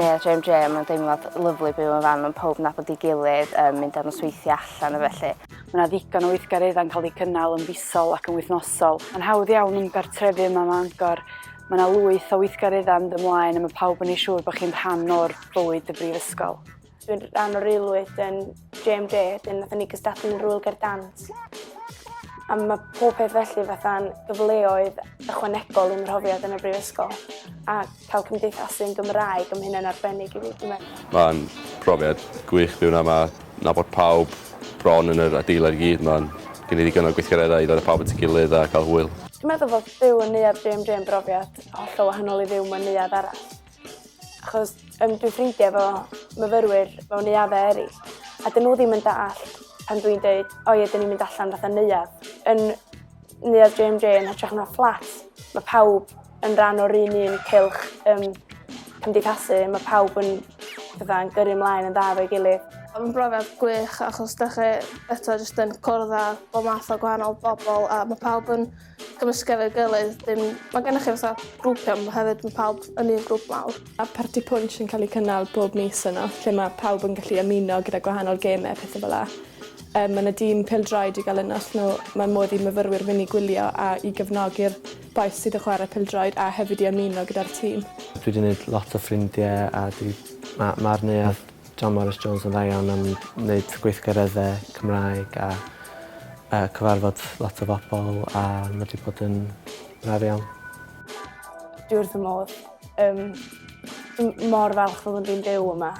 Neuadd JMJ a mae'n deimlad lyfli byw yn fan, mae'n pawb nabod ei gilydd, um, mynd ar nosweithiau allan a felly. Mae yna ddigon o weithgareddau'n cael eu cynnal yn fisol ac yn wythnosol. Mae'n hawdd iawn ymgartrefu yma ym Mangor. Mae yna lwyth o weithgareddau yn mynd ymlaen a mae pawb yn ei siŵr bod chi'n rhan o'r bywyd y brifysgol. Dwi'n rhan o'r aelwyd yn JMJ, dyn nathon ni gystadlu yn Rwyl Gerdant. A mae pob peth felly fatha'n gyfleoedd ychwanegol i'm mhrofiad yn y brifysgol. A cael cymdeithasu yn Gymraeg am hynna'n arbennig i fi, dwi'n meddwl. Mae'n profiad gwych byw yma, nabod pawb bron yn yr adeilad i gyd. Mae'n gen i ddigon o gweithgareddau i ddod â pawb at ei gilydd a cael hwyl. Dwi'n meddwl fod byw yn neuadd JMJ yn brofiad hollol wahanol i fyw mewn neuadd arall. Achos um, dwi'n ffrindiau efo myfyrwyr mewn neuaddau eraill, a dyn nhw ddim yn dallt pan dwi'n dweud, o ie, dyn ni'n mynd allan fatha neuadd. Yn neuadd JMJ yn hytrach na fflat, mae pawb yn rhan o'r un un cylch um, cymdeithasu, mae pawb yn, fatha, yn gyrru ymlaen yn dda efo'i gilydd. Mae'n brofiad gwych achos da chi eto jyst yn cwrdd â bob math o gwahanol bobl a mae pawb yn cymysgu efo'i gilydd. Dim, mae gennych chi fatha grwpiau, ond hefyd mae pawb yn un grŵp mawr. A parti punch yn cael ei cynnal bob mis yno, lle mae pawb yn gallu ymuno gyda gwahanol gemau a pethau fel 'a. Yym ma' 'na dîm pêl-droed i gael yno os nhw... Mae modd i myfyrwyr fynd i gwylio a i gefnogi'r bois sydd yn chwarae pêl-droed a hefyd i ymuno gyda'r tîm. Dwi 'di neud lot o ffrindie a dwi ma' ma'r neuadd John Morris Jones yn dda iawn am wneud gweithgaredde Cymraeg a yy cyfarfod lot o bobl a ma' 'di bod yn braf iawn. Dwi wrth fy modd. Yym dwi mor falch fy mod i'n byw yma.